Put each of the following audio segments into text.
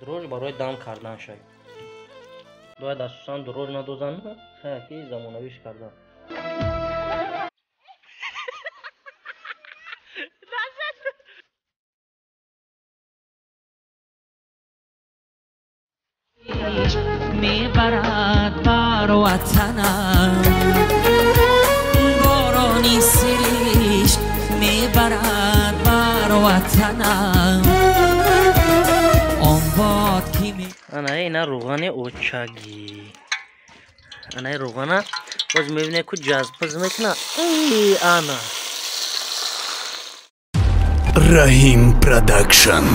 Дрож барои дам кардан шай. Бояд асосан дрож надозанд, хаяки замонавиш кардан. Мебарад бар ватанам борони сиришк, мебарад бар ватанам он бод ки. Ана ина рӯғани очагӣ. Анаи рӯғана боз мебинед, ку ҷазбпаз мекуна. Ана. Раҳим Продакшн.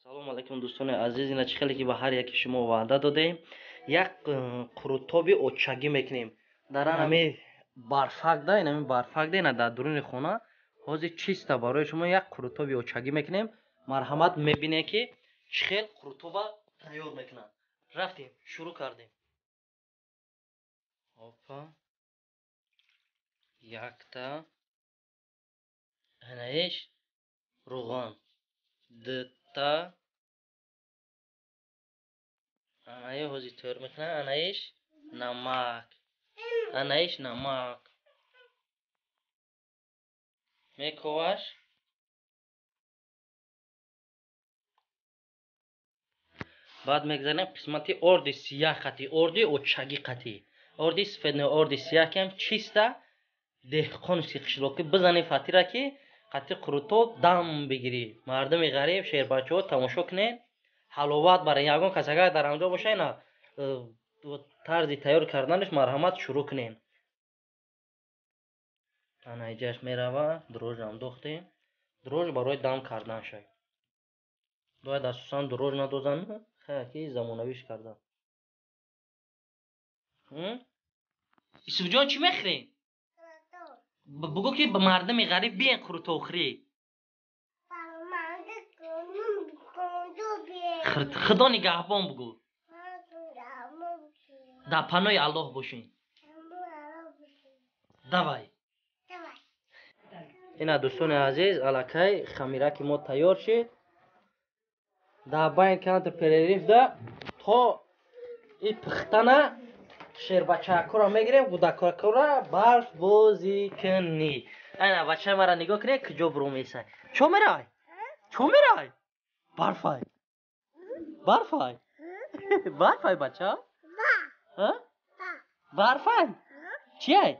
Салому алайкум, дӯстони азиз. Ина чӣ хеле ки ба ҳар яки шумо ваъда додем, як қурутоби очагӣ мекунем. Дар ами барфак да, инами барфак да, ина дар дуруни хона ҳозир чиста барои шумо як қурутоби очагӣ мекунем. Марҳамат, мебинед, ки чӣ хел қурутоба тайёр мекунанд. Рафтем, шурӯъ кардем. Опа, якта, анаиш рӯған, дута, анаи ҳозир тайёр мекунад, анаиш намак, анаиш намак мековаш. Баъд мегзарем қисмати орди сияҳ қатӣ, орди очагӣ қатӣ, орди сафед не, орди сияҳ, ки ҳам чиста деҳқонски қишлоқӣ бизани фатира, ки қатӣ қурутоб дам бигирӣ. Мардуми ғариб, шербачаҳо, тамошо кунед, ҳаловат барен. Ягон кас агар дар ҳамҷо боша, ина тарзи тайёр карданаш, марҳамат, шурӯъ кунем. Ана иҷаш мерава, дрожам дохтем. Дрож барои дам кардан шай. Бояд асосан дрож надозанд, хаяки замонавиш кардан. Исуфҷон, чӣ мехӯрем? Бугӯ, ки ба мардуми ғариб биен қурутобхӯрӣ. Худо нигаҳбон бугӯ. Дар паноҳи Аллоҳ бошен. Давай. Ина, дӯстони азиз, аллакай хамираки мо тайёр шид. Дар байн камтар перерыв да то и пухтана шербачакҳоро мегирем, гудакакҳоро барф бозӣ кунӣ. Ана бачаи маро нигоҳ кунед, куҷо буру месай. Чо мерай? Чо мерай? Барфай. Барфай. Барфай, бача? Барфай? Чиай?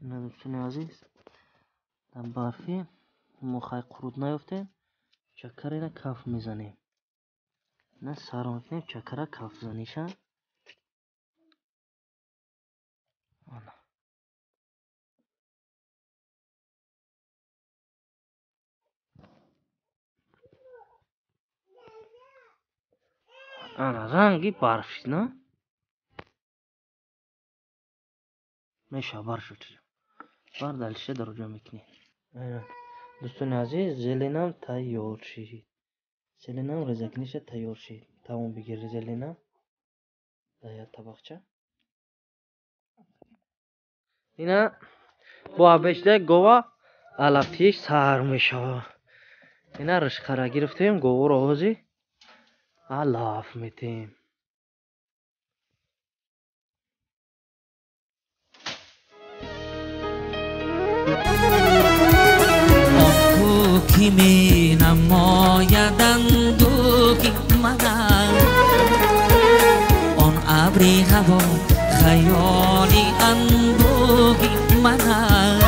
Ина дӯстони азиз, дар барфӣ мо хай қурут наёфтем, чакара ина каф мезанем. Ина сар мекунем чакара каф заниша. Ана. Ана ранги барф на? Меша бар шуд. Бар далиша дароҷа мекунем. Дӯстони азиз, зеленам тайёр шид. Зеленам резакниша тайёр шид. Тамом бигир зеленам. Дар як табақча. Ина бо абешда гова алафтиш сар мешава. Ина ришқара гирифтем, говоро ҳозир алаф метем. Ки менамояд андӯҳи манам, он абри ҳаво хаёли анбӯҳи манам.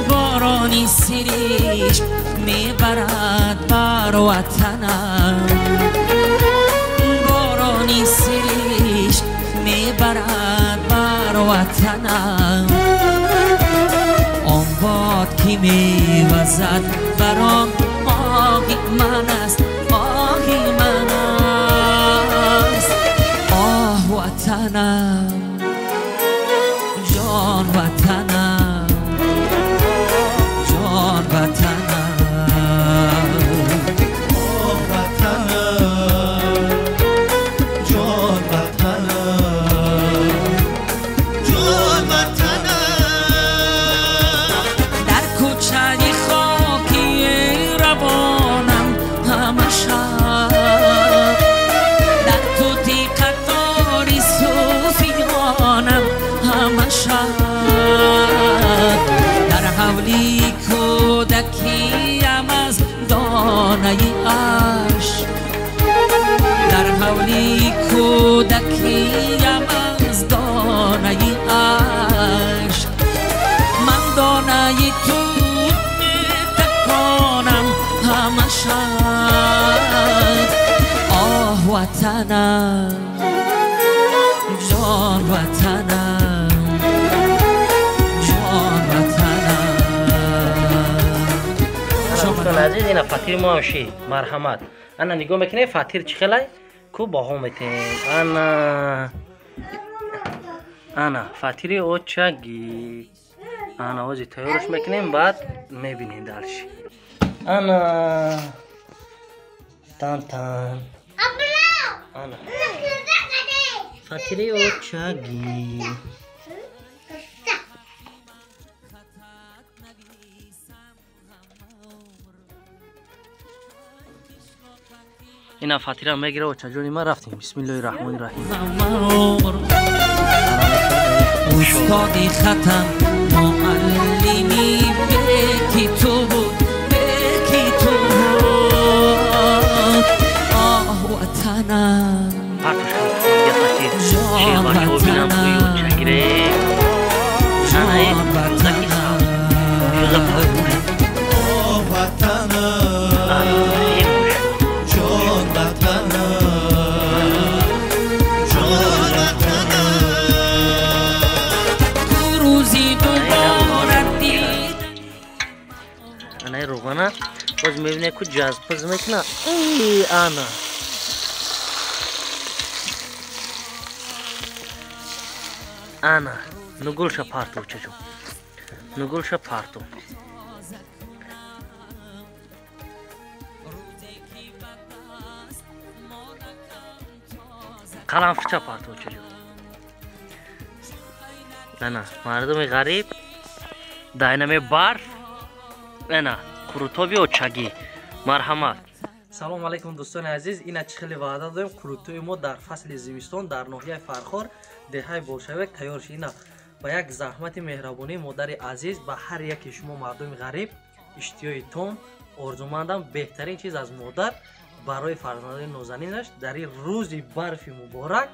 Борони сиришк мебарад бар ватанам, борони сиришк мебарад бар ватанам. Он бод ки мевазад бар он оҳи ман аст, оҳи ман аст. Оҳ ватанам, ҷон ватанам, ҷон ватанам. Оҳ ватанам, ҷон ватанам, ҷон ватанам. Дар кӯчаи хоки равонам ҳама шаб, дар тути қатори сӯфиёнам ҳама шаб, дар ҳавли кӯдакиям аз донаи ашк, дар ҳавли кӯдакиям аз донаи ашк. Ман донаи тут метаконам ҳама шаб. Оҳ ватанам, ҷон ватанам, ҷон ватанам. Дӯстони азиз, ина фатири мо ҳам шид. Марҳамат. Ана нигоҳ мекунем фатир чӣ хелай? Ку баҳо метем. Ана ана фатири очагӣ. Ана ҳозир тайёраш мекунем, баъд мебинем дальше. Ана тан-тан. Ана фатири очагӣ. Ина фатира мегира очаҷони ман, рафтем. Бисмиллоҳи раҳмони раҳим. Устоди хатам, муаллими беки ту буд, беки ту буд. Оҳ ватанам, ҷон ватанам, ҷон ватанам. Оҳ ватанам, ҷон ватанам, ҷон ватанам. Рӯзи дубора дид. Анаи руғана боз мебинем, ку ҷазбпаз мекуна. Эй, ана ана нугулша парту, чачо, нугулша парту. Қаламфича парту, чачо. Ана мардуми ғариб дар инаме барф, ана қурутоби очагӣ. Марҳамат. Салом алайкум дӯстони азиз. Ина чӣ хеле ваъда додем, қурутои мо дар фасли зимистон дар ноҳияи Фархор, деҳаи Болшавек тайёр шид. Ина ба як заҳмати меҳрабонии модари азиз, ба ҳар яке шумо мардуми ғариб иштиёи том орзумандам. Беҳтарин чиз аз модар барои фарзандони нозанинаш дар ин рӯзи барфи муборак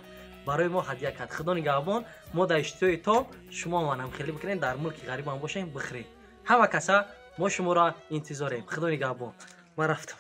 Барои мо ҳадя кард. Худо нигаҳбон. Мо дар иштиҳои том, шумо манам хеле бикунед, дар мулки ғарибам бошем, бихӯрем. Ҳама каса мо шуморо интизорем. Худо нигаҳбон, ман рафтам.